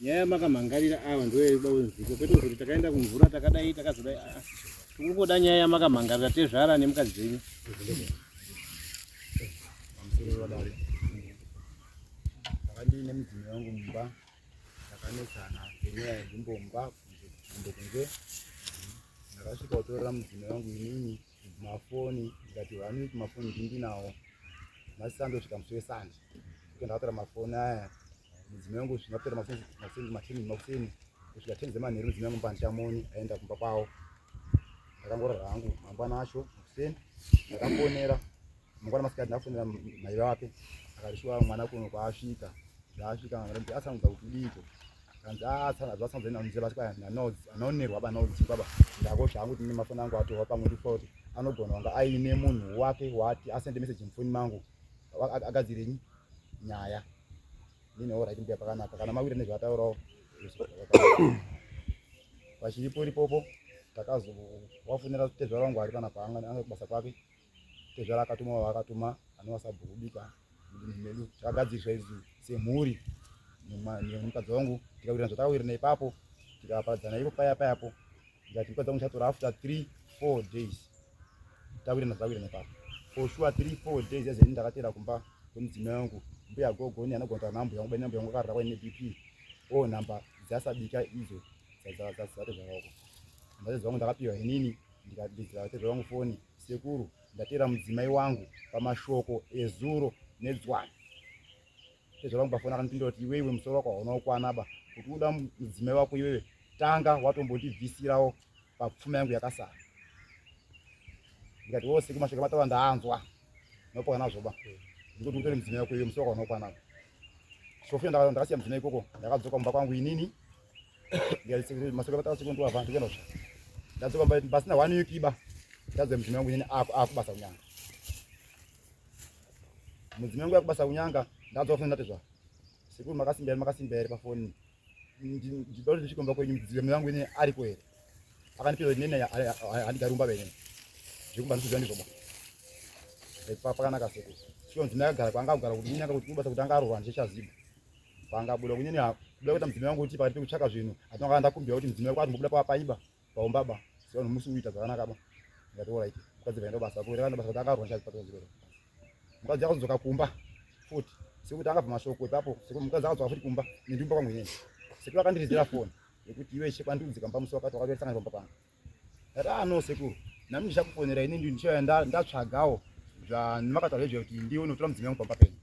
Nyaya yamakamhangarira ava ndoyaida kunzwika kwete kuzoti takaenda kumvura takadai takazodai ah, ah. Tikungoda nyaya yamakamhangarira tezvara nemukadzi wenyu. Pamusoro vadare. Ndakandine mudzimai wangu mumba takanetsana ngenyaya yenzvimbo mumba kunze kunze. Ndakasvika kutorera mudzimai wangu inini mafoni ndikati one week mafoni ndindinawo masando svika musi wesande kuti ndakatora mafoni aya mudzimai wangu zvinotora makuseni makuseni mateni makuseni kusvika ten dzemanheru mudzimai wangu mbandichamuoni aenda kumba kwavo ndakangorara hangu mangwana acho makuseni ndakafonera mangwana masikati ndafonera mai vake akati shuwa mwana kuno kwaasvika zvaasvika asanudza kuti udiiko kanzi asanudza anonerwa baba ndako zvangu kuti mafoni angu atorwa pamwe ndifa kuti anogona kunge aine munhu wake wati asende message mufoni mangu agadzirenyi nyaya ndine alright mbuya pakanaka kana mawira nezvaataurawo pachiripo ripopo takazowafonera tezvara wangu ari panapa anga kubasa kwake tezvara akatuma waakatuma anova sabhuku bika mudunhu medu takagadziriswa izvi semhuri nemukadzi wangu tikawirana zvatakawirana ipapo tikaparadzana ipo paya payapo ndikati mukadzi wangu ndichatora after 3 4 days tawirana zvawirana ipapo for sure 3 4 days yazeni ndakatera kumba kwemudzimai wangu mbuya gogoni anogona kutaura nambuya wangu nambuya wangu akarara kwaine bp o nhamba dzasabika idzo dzatezvara wako ndatezvara wangu ndakapiwa inini ndikadizira tezvara wangu foni sekuru ndatera mudzimai wangu pamashoko ezuro nedzwani tezvara wangu pafoni akandipindura kuti iwewe musoro wako hauna kukwana ba kuti uda mudzimai wako iwewe tanga watombondibvisirawo papfuma yangu yakasara ndikati wo siku mashoko mataura ndaanzwa nopoka nazvo ba ndikuti utore mudzimai wako iwe musoro wako hauna kukwana ba sofi ndakasiya mudzimai ikoko ndakadzoka mumba kwangu inini ndikati masoko mataura siku ndiwavha ndikuenda kusvika ndadzoka pasina one week iba ndadzoka mudzimai wangu inini akubasa kunyanga mudzimai wangu akubasa kunyanga ndadzoka foni ndati zva sekuru makasimba here makasimba here pafoni ndinoda kuti ndisvike kumba kwenyu mudzimai wangu inini ariko here akandipira kuti nene handigari kumba venene zvekumba ndikuziva ndizvo ba pakanaka sekuru shuwa mudzimai akagara kwaanga kugara kuti kunyanga kuti kubasa kuti anga arohwa ndichaziba kwaangabuda kunyeni kubuda kuita mudzimai wangu kuti pakati pekutsvaka zvinhu atinonga ndakumbira kuti mudzimai wako atimbobuda paiba paumba ba sivanhu musi uita zvakanaka ba ndikati alright mukadzi vaenda basa kureva basa kuti akarohwa ndichaziba mukadzi akazodzoka kumba futi sekuti angabva mashoko ipapo sekuti mukadzi akadzoka futi kumba nendimba kwangu inini sekuru akandiridzira foni yekuti iwe ishe kwandiudzika mba musi wakati wakatorisangana pamba pangu ndati ah no sekuru nami ndichakufonera ini ndichauya ndatsvagawo zvamakataura izvo kuti ndiwe unotora mudzimai wangu pamba penyu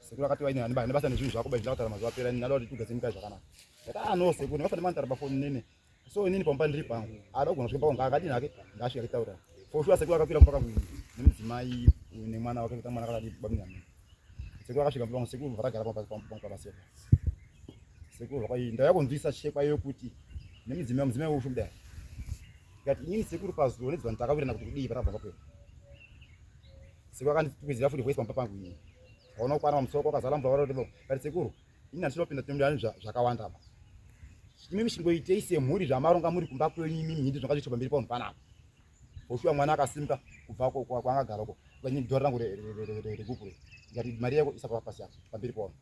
sekuru akati waine ane basa nezvinhu zvako bai zvakataura mazuva apera ndinoda kuti tugadzire mukai zvakanaka ndati ah no sekuru ndingafanira manditaura pafoni nene so inini pamba ndiri pangu ada kugona kusvika pangu akadini hake ndasvika kitaura for sure sekuru akakwira kumba kangu nemudzimai nemwana wake kuita mwana akadii babinamini sekuru akasvika pangu sekuru vakagara pangu pabaseka sekuru vakai ndauya kunzwisa chekwa yokuti nemudzimai mudzimai wosho kudai ndikati inini sekuru pazuva nezuva ndakawirana kuti kudii patabva pakwera sekuru akandikwizira futi voice pamba pangu inini waona kukwana pamusoro kwakazara mvura kati sekuru ini handisina kupinda tinoda zvakawanda apa imimi chingoitei semhuri zvamaronga muri kumba kwenyu imimi hindi zvanga zviitwa pamberi pavanhu panapa oshuwa mwana akasimuka kubva kwaangagara uko dhora rangu regupuro ndikati mari yako isapa pasi apa pamberi pavanhu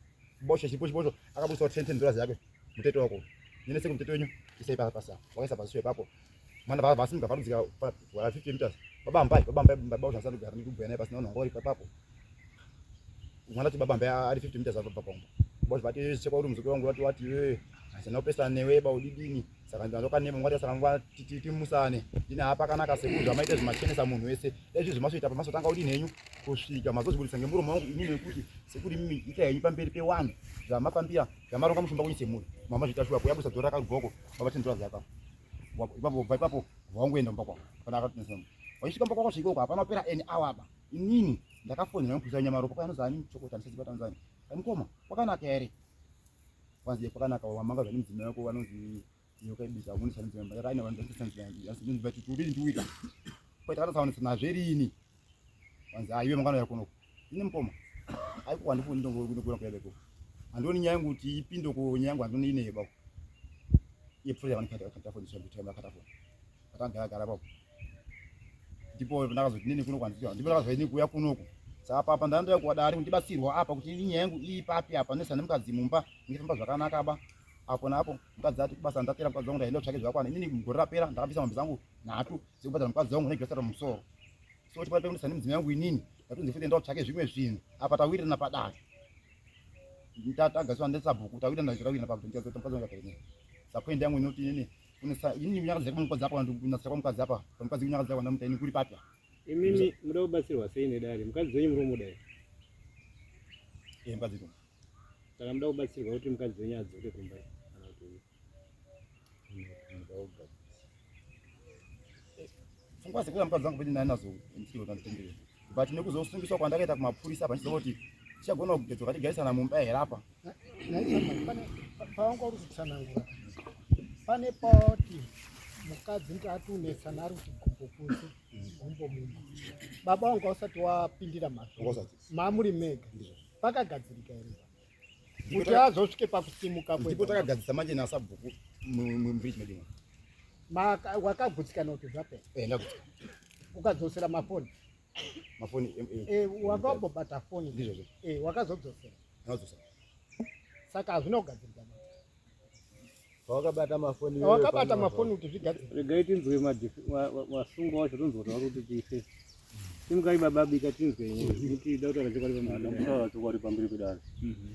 bosho chipo chibosho akaburitsawo ten ten dollars yake mutete wako nene seku mutete wenyu isai pasi apa wakaisa pasi ipapo mwana vasimuka varudzika 50 meters baba mbai baba mbai baba usasandogara ndikubhuya naye pasina vanhu vanga vari papapo mwana ti baba mbai ari 50 meters abva pamba boss vati chekwa uri muzukuru wangu vati wati iwewe asina kupesana newe ba udidini saka ndokanema ngwati saka nguva timusane ndine hapa kanaka sekuru zvamaita zvimachenesa munhu wese dai zvi zvimasoita pamasotanga udini henyu kusvika mazozvibudisa ngemuromo wangu inini wekuti sekuru imimi ita henyu pamberi pewanhu zvamafambira zvamaronga mushumba kunyi semuri mama zviita shuwa kuyabusa dzora karugoko baba tendura zaka ipapo bva ipapo vawangoenda mumba kwako kana akatinesa waisvika mumba kwako svika uko hapana kupera an hour apa inini ndakafonera mupurisa nyamaropa kwaanonzi ani chokota ndisaziva tanzani mukoma kwakanaka here wanzi kwakanaka wamanga zvani mudzimai wako vanonzi nyoka ibika unisa mudzimai yakaina vanhu ndiwita kwaita katosaonesana zverini wanzi aiwe mangwana yakunoko ine mukoma aiko handifuni ndongokuenda kuyabeko handioni nyaya yangu kuti ipinde ko nyaya yangu handioni ineyo bako iye pfura yavanikatakafoni atagara gara papo ndipo ndakazoti nini kuno kwandiziva ndipo ndakazoti nini kuuya kunoku. Saka papa ndandoya kuwadare kundibatsirwa apa kuti nyaya yangu iyi papi apa nesa nemukadzi mumba ndifamba zvakanaka ba apo naapo mukadzi ati kubasa ndatera mukadzi wangu ndaenda kutsvake zvakwana inini mugore rapera ndakabvisa mombe dzangu nhatu dzekubhadhara mukadzi wangu negirosari mumusoro so kuti pape ndisane mudzimai yangu inini ndatonzi futi enda kutsvake zvimwe zvinhu apa tawirirana padare tagariswa nesabhuku tawirirana tawirirana pakuti mukadzi wangu akainini sapoindi yangu inoti inini inini kunyakadza kwamukadzi apa kunasira kwamukadzi apa pamukadzi kunyakadza kwandamuta ini kuri papi Imimi muda kubatsirwa sei nedare? Mukadzi wenyu muri kumuda here? Eh, mukadzi wedu. Saka muda kubatsirwa kuti mukadzi wenyu adzoke kumba kana kuti pfungwa dzekuda mukadzi wangu pedi naye nazo ndiro ndanditendere but nekuzosungiswa kwandakaita kumapurisa apa ndichiziva kuti tichagona kugedzoka tigarisana mumba here apa pawanga uri kutsanangura pane pawati mukadzi ndati unetsana ari kuti gumbo kunze gumbo mumba baba wanga usati wapindira mazvo mamuri mega pakagadzirika here kuti azosvike pakusimuka ndipo takagadzisa manje nasabhuku mubridge medu wakagutsikana kuti zvapera eh, ukadzosera mafoni mafoni eh, wanga wambobata foni ndizvozvo eh, wakazodzosera ndinodzosera saka hazvina kugadzirika wakabata mafoni wakabata mafoni kuti zvigadzirike regai tinzwe vasungwa wacho tonzwa kuti vari kuti tiise simukai baba bika tinzwe tida kutaura chokwadi pamberi chokwadi pamberi pedare mhm.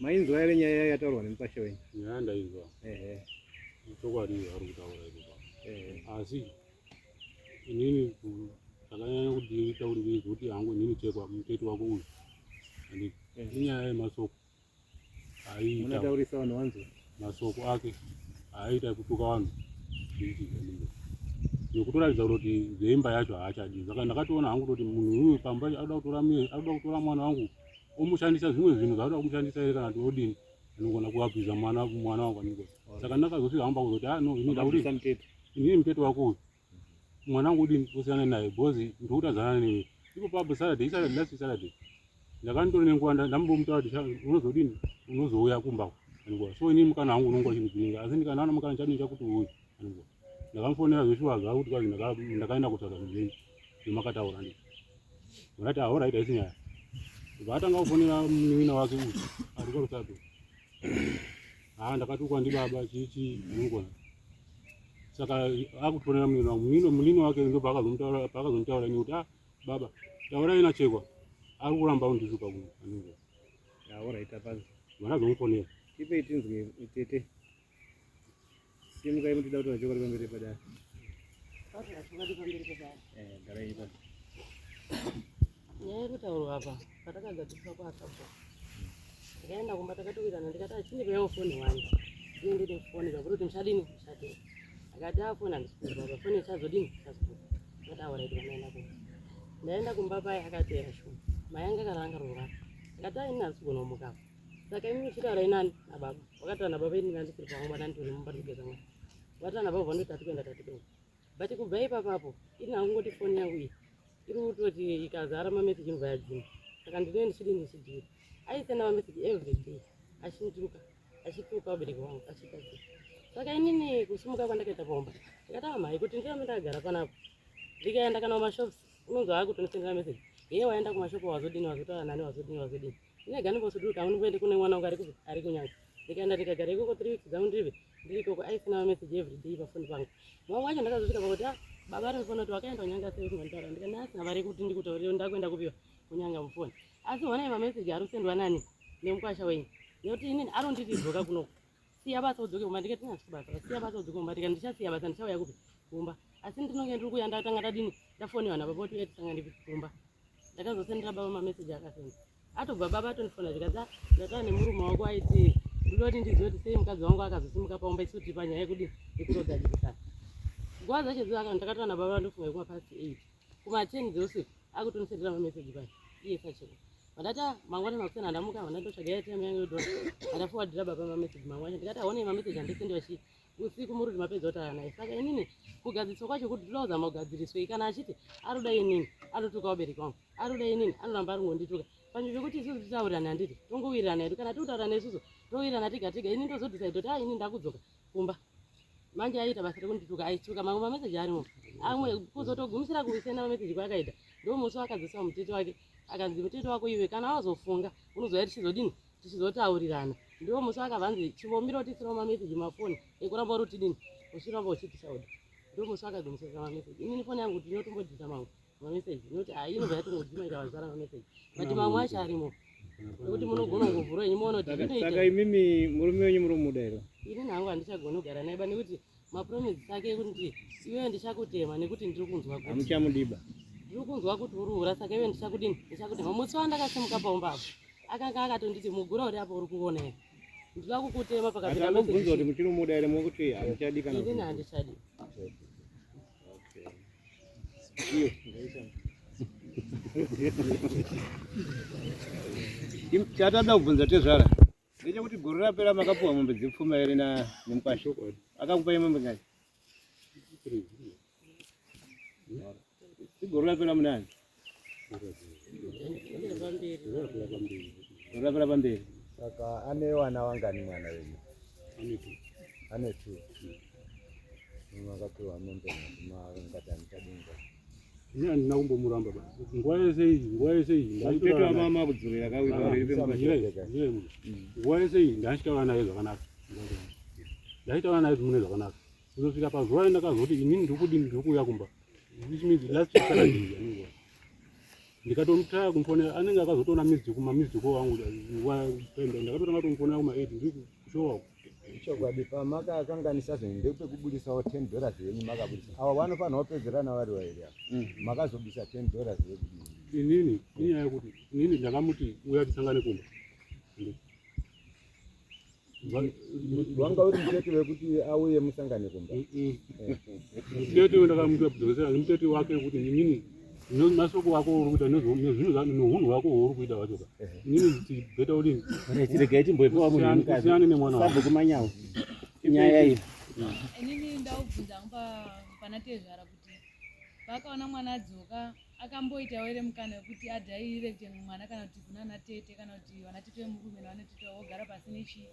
Mainzwa here nyaya yataurwa nemukwasha wenyu? Nyaya ndainzwa. Ehe. Chokwadi ari kutaura ipapo. Ehe. Asi inini zvakanyanya kundiita kuti ndinzwe kuti hangu inini chekwa muteti wako uyu. Anditi inyaya yemasoko. Aiita. Unotaurisa vanhu wanzwa. Masoko ake aiita kutuka vanhu. Nekutoratidza kuti zveimba yacho haachadi. Saka ndakatoona hangu kuti munhu uyu pamba anoda kutora anoda kutora mwana wangu omushandisa zvimwe zvinhu zvaanoda kumushandisa here kana kuti odini anogona kuabhiza mwana mwana wangu anenge saka ndakazosvika hangu pakuzoti ah no ini ndakuti inini mutete wako uyu mwana wangu udini usiyana naye because ndikutadzana newe ipo papo saturday isaturday last saturday ndakanditori nenguva ndambomutaura kuti unozodini unozouya kumba aniguva so inini mukana wangu unonga uchindibhiringa asi ndikanaona mukana chadini chakuti uyu aniguva ndakamufonera zveshuwa zvakuti kwazi ndakaenda kutsvaga zvinhu zvenyu zvemakataura ndi Vakati ah, alright haisi nyaya. Vatanga kufonera munin'ina wake uyu ari kwaRusape. Ah, ndakatukwa ndibaba chii chii unogona. Saka akufonera munin'ina wangu. Munin'ina munin'ina wake ndo paakazomutaura paakazomutaura ini kuti ah baba taurai nachekwa ari kuramba undituka kuno anenge. Ah, alright apanzi. Vakazomufonera. Tipei tinzwe tete. Simukai mutida kutaura chokwadi pamberi padare. Chokwadi pamberi padare. Eh, garai ipapo. Nyaya iri kutaurwa apa patakagadziriswa kwaSabhuku. Ndikaenda kumba takatumirana ndikati achindipewo foni wani. Ndiye ndine foni zvakuti kuti muchadini muchadini. Akati a foni handisi kuziva baba foni ichazodini ichazobuda. Ndikati alright vanoenda kumba. Ndaenda kumba paye akateera shuma. Mai anga akaranga rungano. Akati a ini handisi kugona kumuka apa. Saka imi muchitaura inani nababa. Wakataura nababa ini ndandisiri pangu baba ndandiri mumba ndikugeza mwana. Wakataura nababa vanoti tati kuenda tati kuenda. But kubva ipapapo ini handingoti foni yangu iyi iri kutoti ikazara mameseji inobva yadzima. Saka ndinenge ndichidini ndichidhira. Aisenda mameseji every day achindituka achituka vabereki vangu achiita sei. Saka inini kusimuka kwandakaita paumba ndikati ah mhai kuti ndirambe ndakagara panapa ndikaenda kana kumashops unonzwa akutondisendera message heye waenda kumashopu wazodini wazotaura nani wazodini wazodini ndinega ndimbosuduruka hangu ndimboende kune mwana wangu ari kupi ari kunyanga ndikaenda ndikagara ikoko 3 weeks dzangu ndiripi ndiri ikoko aisina mameseji every day pafoni pangu mwangu wacho ndakazosvika pakuti ah baba ari mufoni kuti wakaenda kunyanga sei usinganditaura ndikati asina mari yekuti ndikutaurire ndakuenda kupiwa kunyanga mufoni asi honai mameseji ari kusendwa nani nemukwasha wenyu nekuti inini aronditi dzoka kunoku siya basa udzoke kumba ndikati ndinasi basa siya basa udzoke kumba ndikati ndichasiya basa ndichauya kupi kumba asi ndinonge ndiri kuuya ndatanga ndadini ndafoniwa nababa kuti uya tisangane kumba ndakazosendera baba mameseji akasenda atobva baba atondifona zvikadzi ah, ndatava nemurume wako aiti ndoda kuti ndizive kuti sei mukadzi wangu akazosimuka paumba isu tiri panyaya yekudi yekutogadzirisana nguva dzacho dzivo ndakataura nababa ndofunga kuma past 8 kuma 10 dzeusiku akutondisendera mameseji paya iye sachena vandati ah, mangwana makuseni handamuka vandandotsvaga airtime yangu yodhora andafowadhira baba mameseji mangwana ndikati aonei mameseji andisendiwa chii usiku muri kuti mapedza kutaura naye saka inini kugadziriswa kwacho kuti ndoda kuzama kugadziriswei kana achiti aroda inini anotuka vabereki vangu aroda inini anoramba ari ngondituka panzvimbo pekuti isusu titaurirane handiti tongowirirana hedu kana tikutaurana isusu towirirana tega tega ini ndozodecide kuti a ah, ini ndakudzoka kumba. Manje aiita basa rekundituka, aituka mamwe mameseji arimo. Amwe kuzotogumisira kuisenda mameseji kwaakaita. Ndo musi wakadzoswa mutete wake. Akanzi mutete wako iwe kana wazofunga unozouya tichizodini? Tichizotaurirana. Ndo musi wakavanzi chimbomira utisirawo mameseji mafoni ekuramba uri utidini? Uchiramba uchitisauda. Ndo musi wakagumisira mameseji. Inini foni yangu ndinotombodhita mamwe mameseji nekuti hayi inobva yatongodzima ikavazara mameseji but mamwe acho arimo nekuti munogona kungovhura henyu moona kuti zvinoita. Saka imimi murume wenyu muri kumuda here? Inini hangu handichagoni kugara naye ba nekuti mapromise ake ekuti iwewe ndichakutema nekuti ndiri kunzwa kuti Hamuchamudiba. ndiri kunzwa kuti uri hura saka iwe ndichakudini ndichakutema. Musi wandakasimuka paumba apo akanga akatonditi mugura uri apo uri kuona here ndinoda kukutema pakapinda Akangobvunza message. kuti muchiri kumuda here mokuti hamuchadi kana Inini handichadi. Chatada kubvunza tezvara ndechekuti gore rapera makapuwa mombe dzepfuma here nemukwasha akakupai mombe ngani? Gore rapera munani? Gore rapera pamberi. Saka ane wana wangani mwana wenyu? Ane two. Makapiwa mombe ngati handichadinga. Ini handina kumbomuramba ba. Nguva yese iyi, nguva yese iyi Mutete wamama kudzorera kawi pamberi pemukwasha. Nguva yese iyi ndachitaura naye zvakanaka. Ndaitaura naye mune zvakanaka. Kuzosvika pazuva randakazoti inini ndiri kudini ndiri kuuya kumba. Which means last Saturday anenge. Ndikatomutaya kumufonera anenge akazotoona missed kuma missed call wangu nguva ndakatotanga tomufonera kuma 8 ndiri kushowa uko. Chokwadi pamakakanganisa zvinhu ndepekubudisawo 10 dollars yenyu makabudisa. Ava vanofanira kupedzerana vari vairi ava. Makazobisa 10 dollars yekudini? Inini inyaya yekuti inini ndakamuti uya tisangane kumba. Wanga uri mutete wekuti auye musangane kumba. Mutete ndakamuti kudzosera mutete wake kuti inini masoko wako uri kuita nezvinhu nehunhu hwako hwauri kuita wacho ka. Inini beta udini? Chiregai timboipiwa munhu wemukadzi. Usiyane nemwana wako. Sabhuku Manyawu. Nyaya iyi. Inini ndaubvunza hangu pana tezvara kuti paakaona mwana adzoka akamboitawo here mukana wekuti adhairire kuti mwana kana kuti kuna ana tete kana kuti vana tete vemurume navana tete vavo vogara pasi nechi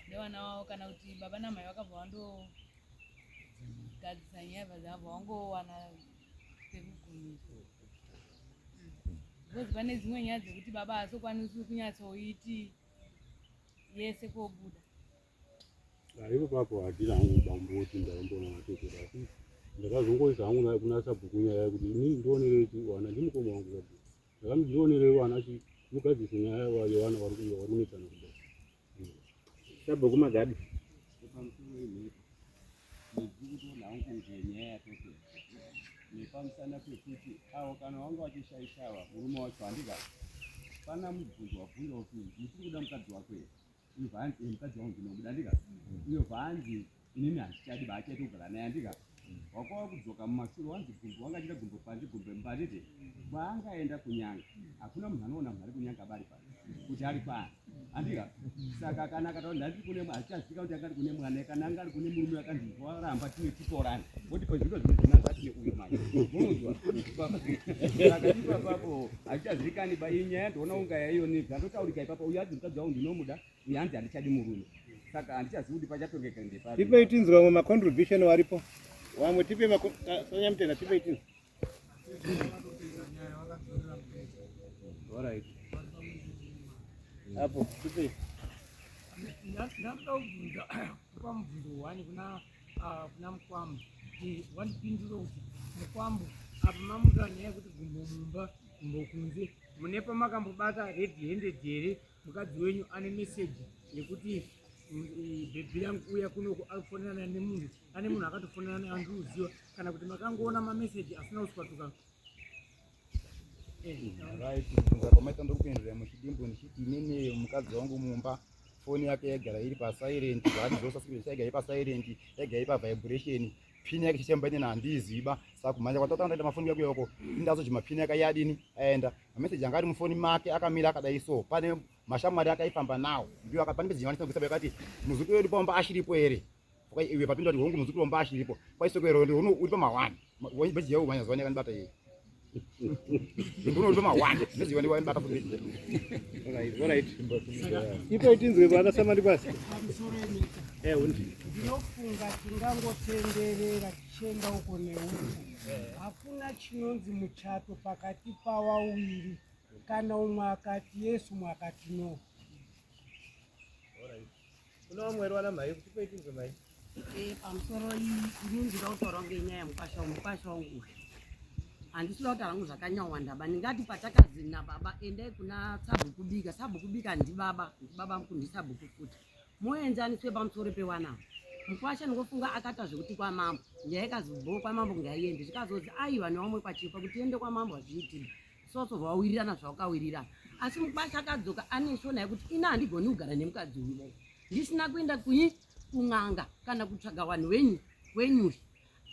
nevana vavo kana kuti baba namai vakabva vandogadzisa nyaya bva vangowana pekugumira. Because pane dzimwe nyaya dzekuti baba haasokwanisi kunyatsoiti yese kobuda. Ipo papo handina hangu bamboti ndaimboona natete asi ndakazongoisa hangu kuna sabhuku nyaya yekuti inini ndionerei wana ndimukoma wangu sabhuku. Ndakamuti ndionerei wana chi mugadzise nyaya yevana vari kunetsana kudai. Sabhuku Magadi. Nepamusana pekuti avo kana wanga wachishaisha ava murume wacho handika pana mubvunzo wabvunza kuti muchiri kuda mukadzi wako here uyo bvaanzi eh, mukadzi wangu ndinomuda handika uyo bvaanzi inini handichadi baachaita kugara naye handika wakauya kudzoka mumashure wanzi gumbo wanga achida gumbo panze gumbo mumba handiti kwaangaenda kunyanga hakuna munhu anoona munhu ari kunyanga bari pano kuti ari paani handika saka kana akataura ndandiri kune hachichazivika kuti angari kune mwana kana anga ari kune murume akanzi waramba tine titorane woti pazviro zvino zvina zvatine uyo manje unonzwa saka ipapapo hachichazivikani ba iyi nyaya ndoona unga yaiyoni zvandotaurika ipapo uyo hanzi mukadzi wangu ndinomuda uyo hanzi handichadi murume saka handichazivi kuti pachatongeka ndepapi Tipei tinzwe vamwe macontribution waripo. Vamwe tipe Sanyamutenda tipei tinzwe. Alright. Apo tipei. Ndakuda kubvunza kupa mubvunzo one kuna kuna Mukwambo kuti wandipindure kuti Mukwambo apa mamuta nyaya yekuti gumbo mumba gumbo kunze mune pamakambobata red handed here mukadzi wenyu ane meseji yekuti bhebhi rangu uya kunoku akufonerana nemunhu ane munhu akatofonerana andiuziwa kana kuti makangoona mameseji asina kuswatuka. Right, kubvunza kwamaita ndokupindura muchidimbu ndichiti inini mukadzi wangu mumba foni yake yaigara iri pasilent zvaatizosa yaigara iri pasilent yaigara iri pavibration pini yake chichemba inini handiiziva saka kumhanya kwatotanga ndaita mafoni yako yoko indazoti mapini yake yadini aenda mameseji anga ari mufoni make akamira akadai so pane mashamwari akaifamba nawo ndiyo pane meseji yavanisa kuisa yakati muzukuru wedu pamba ashiripo here iwe papinda kuti hongu muzukuru wamba ashiripo kwaisoko ero uri pamahwani meseji yau manya zuva yakanibata iye. Ndinopa mawani neziva ndiwa ndibata futi. Alright, alright. Ipo itinzwe bana samandi kwasi. Pamusoro yenyika. Eh, undi. Ndinofunga tingangotenderera tichienda uko neuko. Hakuna chinonzi muchato pakati pawawiri kana umwe akati yes umwe akati no. Alright. Kuna vamwe here vana mhai kuti kwaitinzwe mhai? Eh, pamusoro ini ndinoda kutaura kunge nyaya yemukwasha wangu mukwasha wangu uyu handisi kuda kutaura hangu zvakanyawanda ba ndingati patakazi nababa endai kuna sabhuku bika sabhuku bika ndibaba ndibaba mukuru ndisabhuku futi moenzaniswe pamusoro pewana mukwasha ndingofunga akaita zvekuti kwamambo nyaya ikazibhoo kwamambo ngaiende zvikazozi aiwa nevamwe kwachifa kuti tiende kwamambo hazviitiba soso vawirirana zvawakawirirana asi mukwasha akadzoka ane shona yekuti ini handigoni kugara nemukadzi uyu dai ndisina kuenda kunyi kun'anga kana kutsvaga vanhu wenyu wenyushi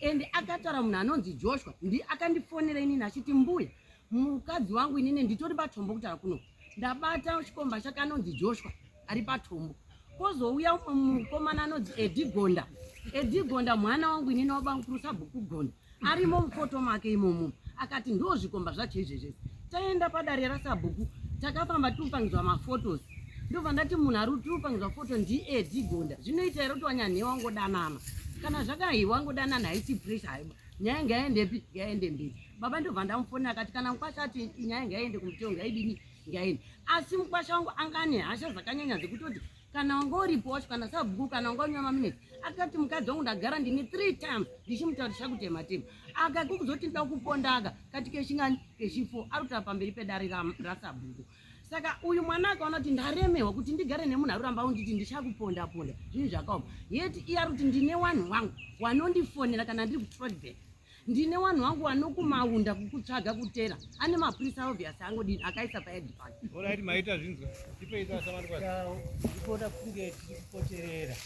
and akataura munhu anonzi joshua ndi akandifonera inini achiti mbuya mukadzi wangu inini nditori patombo kutaura kuno ndabata chikomba chake anonzi joshua ari patombo kozouya umwe mukomana anonzi edi gonda edi gonda mwana wangu inini wabamukuru sabhuku gonda arimo mufoto make imomo akati ndo zvikomba zvacho izvezvezi taenda padare rasabhuku takafamba tiri kupangidzwa mafotos ndobva ndati munhu ari tiri kupangidzwa foto ndiedi gonda zvinoita here kuti wanyanhe wangodanana kana zvakahi wangodanana haisi pressure haiba nyaya ngaendepi ngaende mberi baba ndobva ndamufonera akati kana mukwasha ati nyaya ngaende kumuteo ngaidini ngaende asi mukwasha wangu anga ane hasha dzakanyanya dzekutoti kana wanga uripo wacho kana sabhuku kana wanga unywa maminitsi akati mukadzi wangu ndagara ndine three times ndichimutaura tichakutema tema aka kukuzoti ndida kuponda aka kati kechingani kechifo ari kutaura pamberi pedare rasabhuku saka uyu mwana akaona kuti ndaremerwa kuti ndigare nemunhu ari kuramba unditi ndichakuponda ponda zvinhu zvakaoma yeti iye ari kuti ndine wanhu wangu wanondifonera kana ndiri kutrotback ndine wanhu wangu wanokumaunda kukutsvaga kutera ane mapurisa obvious angodini akaisa paedi pake Alright, maita zvinzwa. Tipei samandi kwasi. Ndikuona kunge tiri kupoterera.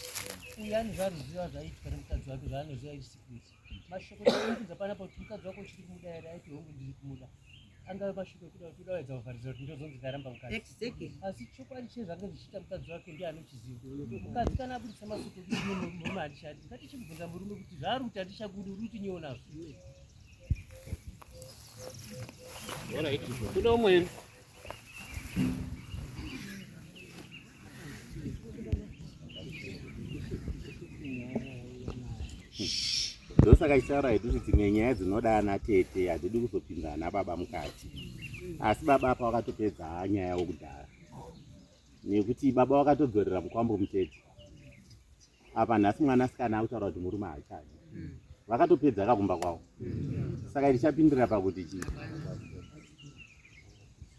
Uyu ane zvaanoziva zvaiitwa nemukadzi wake zvaanoziva iri secret. Mashoko taibvunza panapa kuti mukadzi wako uchiri kumuda here aiti hongu ndiri kumuda. Angave mashoko ekuda kuti uda kuedza kuvharidzira kuti ndozonzi ndaramba mukadzi. Exactly. Asi chokwadi chezvange zvichiita mukadzi wake ndiye anochiziva. Mukadzi kana abudisa mashoko ekuti ini murume handichadi. Ngatichimubvunza murume kuti zvaari kuti handichakudi uri kuti nyiwo nazvo. Alright. Kuna umwe here? Ndosaka ichitaura hedu kuti dzimwe nyaya dzinoda ana tete hadzidi kuzopinza ana baba mukati asi baba apa wakatopedza nyaya wokudhara nekuti baba wakatodzorera mukwambo mutete apa nhasi mwanasikana akutaura kuti murume haachadi vakatopedza kakumba kwavo saka tichapindira pakuti chii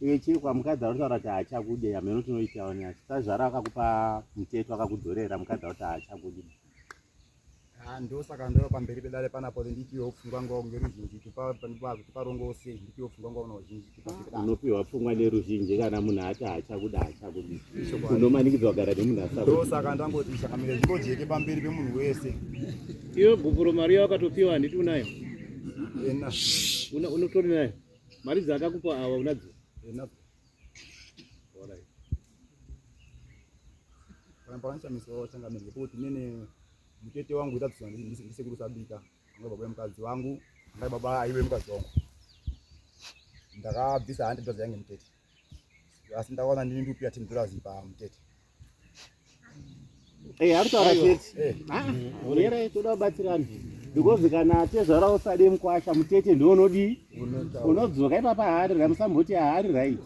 iwe chekwa mukadzi ari kutaura kuti haachakudi hameno tinoitawo nyasha sazvara akakupa muteto akakudzorera mukadzi ari kuti haachakudi Ah, ndosaka ndova pamberi pedare panapo ndipiwe pfungwa ngwa ngeruzhinji tiparongose ndipiwe pfungwa ngwa noruzhinji unopiwa pfungwa neruzhinji kana munhu ati haachakuda haachakudi unomanikidzwa kugara nemunhu asakudi ndosaka ndangoti chakamira zvingojeke pamberi pemunhu wese Iwe gupuro mari yawakatopiwa handiti unayo? Ena. Una unotori nayo? Mari dzaakakupa awa unadzo? Ena. Alright. Panochamisawo changamire ngekuti inini mutete wangu itadziswa ndisekuru Sabika anga baba yemukadzi wangu anga baba aiwe mukadzi wangu ndakabvisa 100 dollars yange mutete asi ndakaona ndini ndikupiwa 10 dollars pamutete Eh, ari kutaura chete. Mira toda kubatsirana. Because kana tezvara usade mukwasha mutete ndiwo unodii? Unodzoka ipapa haari right, musamboti haari right.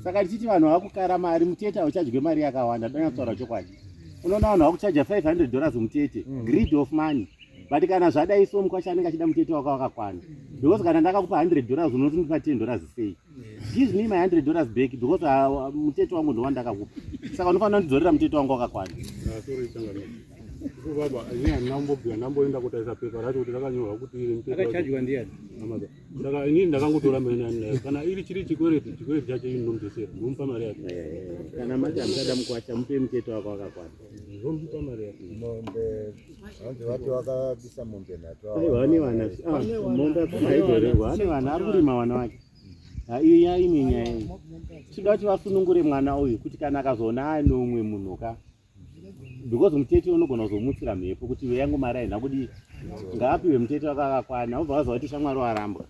Saka tichiti vanhu vakukara mari mutete hauchadye mari yakawanda, ndonyatsotaura chokwadi. Unoona vanhu vakuchaja 500 dollars mutete, greed of money. But kana zvadai so mukwasha anenge achida mutete wako wakakwana. Because kana ndakakupa 100 dollars unotondipa 10 dollars sei? Give me my 100 dollars back because mutete wangu ndowandakakupa. Saka unofanira kundidzorera mutete wangu wakakwana. Ah, sorry changamire. Iko baba, ini handina kumbobvira ndamboenda kutarisa pepa racho kuti rakanyorwa kuti iri mutete wacho. Akachajwa ndiani? Amaza. Saka inini ndakangotora mari nani kana iri chiri chikwereti, chikwereti chacho ini ndomudzosera, ndomupa mari yake. Kana mati hamuchada mukwasha mupe mutete wako wakakwana. Ndomupa mari yake. Mombe vanzi vati wakabisa mombe nhatu Aiwa ane vana. Ah, mombe haidzorerwa ane vana ari kurima vana vake. Ha, iyi nyaya imwe nyaya iyi. Tinoda kuti vasunungure mwana uyu kuti kana akazoona ane umwe munhu ka because mutete unogona kuzomutsira mhepo kuti iwe yangu mari haina kudii ngaapiwe mutete wake akakwana obva waziva kuti shamwari warambwa.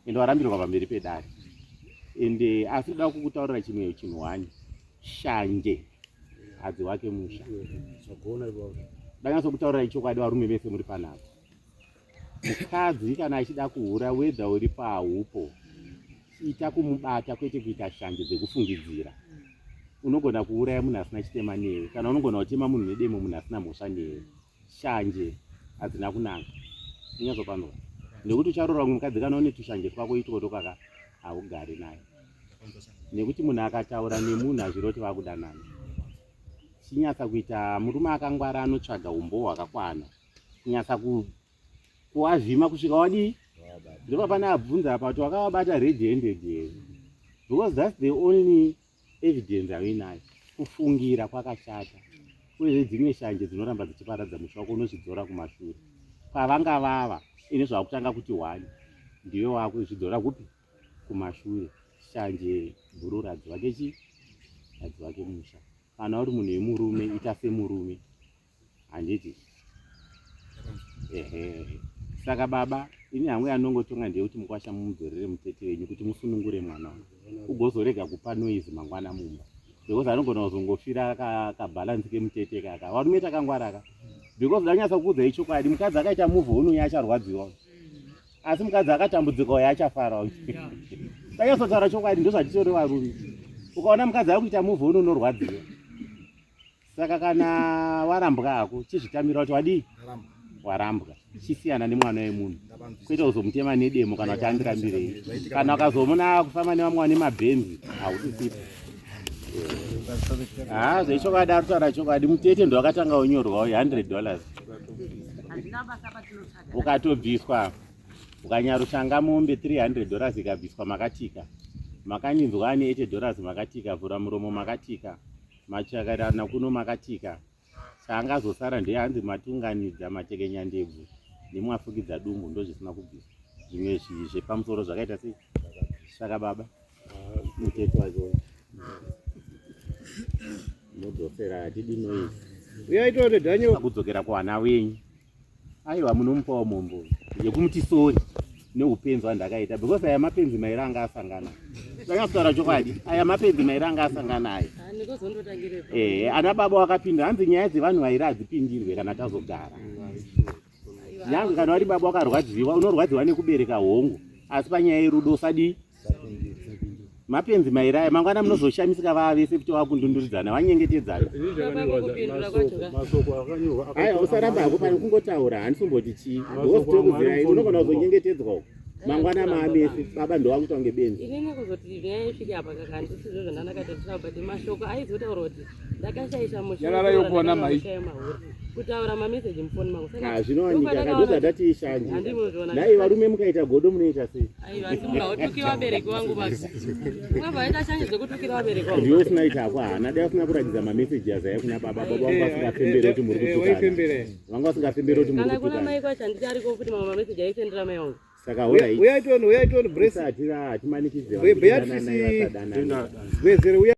Ende warambirwa pamberi pedare. Ende asi ndoda kukutaurira chimwe chinhu wani. Shanje hadzi wake musha. Ndanyatso kutaurira chokwadi varume vese muri panapa. Mukadzi kana achida kuhura whether uri paahupo ita kumubata kwete kuita shanje dzekufungidzira. Unogona kuuraya munhu asina chitema newe kana unogona kutema munhu nedemo munhu asina mhosva newe. Shanje hadzina kunaka. Unyatsopanzwa nekuti ucharoora umwe mukadzi kana une tushanje twako itwoto kaka haugari naye nekuti munhu akataura nemunhu hazviroti vakudanana. Chinyatsa kuita murume akangwara anotsvaga umbowo hwakakwana kunyatsa kuwavhima kusvika wadii. Ndopa pane abvunza apa kuti wakavabata red handed here, because that's the only evidence yauinayo. Kufungira kwakashata, uyezve dzimwe shanje dzinoramba dzichiparadza musha wako, unozvidzora kumashure pavanga vava ine zvavakutanga kuti one ndiwe wakuzvidzora kupi kumashure. Shanje bhururu hadzivake chii, hadzivake musha. Kana uri munhu wemurume ita semurume, handiti? Ehe. Saka baba, ini hangu yanongotonga ndeyekuti mukwasha mumudzorere mutete wenyu kuti musunungure mwana uyu, ugozorega kupa noise mangwana mumba, because anogona kuzongofira kabalance kemutete kaka. Varume takangwara ka, because ndanyatsa kukuudzai chokwadi, mukadzi akaita move on uyu acharwadziwa, asi mukadzi akatambudzika uyu achafara. Ndanyatsotaura chokwadi, ndozvatitori varume. Ukaona mukadzi akuita move on unorwadziwa. Saka kana warambwa hako chizvitamira kuti wadii, warambwa, chisiyana nemwana wemunhu, kwete kuzomutema nedemo kana kuti andirambirei. Kana ukazomuna kufamba nevamwe vane mabhenzi hausisipo. Haa, zvechokwadi ari kutaura chokwadi. Mutete ndo akatanga unyorwa $100 ukatobviswa, ukanyarushanga mombe $300 ikabviswa makatika, makanyinzwa ane $80 makatika, vhura muromo makatika, machakarana kuno makatika. Chaangazosara ndeye hanzi matunganidza matekenya ndebvu nemwafukidza dumbu, ndozvisina kubviswa. Zvimwe zvepamusoro zvakaita sei? Saka baba, mutete wacho munodzosera, hatidi noise. Uyai tore Daniel. Kudzokera kuvana wenyu. Aiwa, munomupawo mombo yekumuti sorry neupenzi wandakaita, because aya mapenzi mairi anga asangana. Ndanyatsotaura chokwadi, aya mapenzi mairi anga asangana aya. Ana baba wakapinda, hanzi nyaya dzevanhu vairi hadzipindirwe kana tazogara. Nyange kana vari baba wakarwadziwa, unorwadziwa nekubereka hongu, asi panyaya yerudo usadii. Mapenzi mairi aya, mangwana munozoshamisika vava vese kuti vakundunduridzana, vanyengetedzana. Aiwa, usaramba hako pane kungotaura, handisimboti chii, because tokuzirai unogona kuzonyengetedzwa uko mangwana maamese baba ndowakuita kunge benzi. Inini kuzoti nyaya isvike apa kaka handisizvo zvandandakatarisira, but mashoko aizotaura kuti ndakashaisha musha Nyarara yokuona mai. Kutaura mameseji mufoni mangu. Saka Ah, zvinowanika ndopandakaona kandozvatati ishanje. Handimuzviona. Nhai varume, mukaita godo munoita sei? Aiwa, asi munhu hautuki vabereki vangu basi. Ungabva waita shanje dzekutukira vabereki vangu. Ndiwe usina ita hako hana, dai usina kuratidza mameseji azaya kuna baba, baba vangu vasingafembere kuti muri kutukana. Waifembera. Vanga vasingafembere kuti muri Kana kuna kutukana. mai kwacho handichariko futi mamwe mameseji aisendera mai vangu. Saka alright. Uyai tione, uyai tione Brace. Hatimanikidzwe. Beatrice Gwezere, uyai.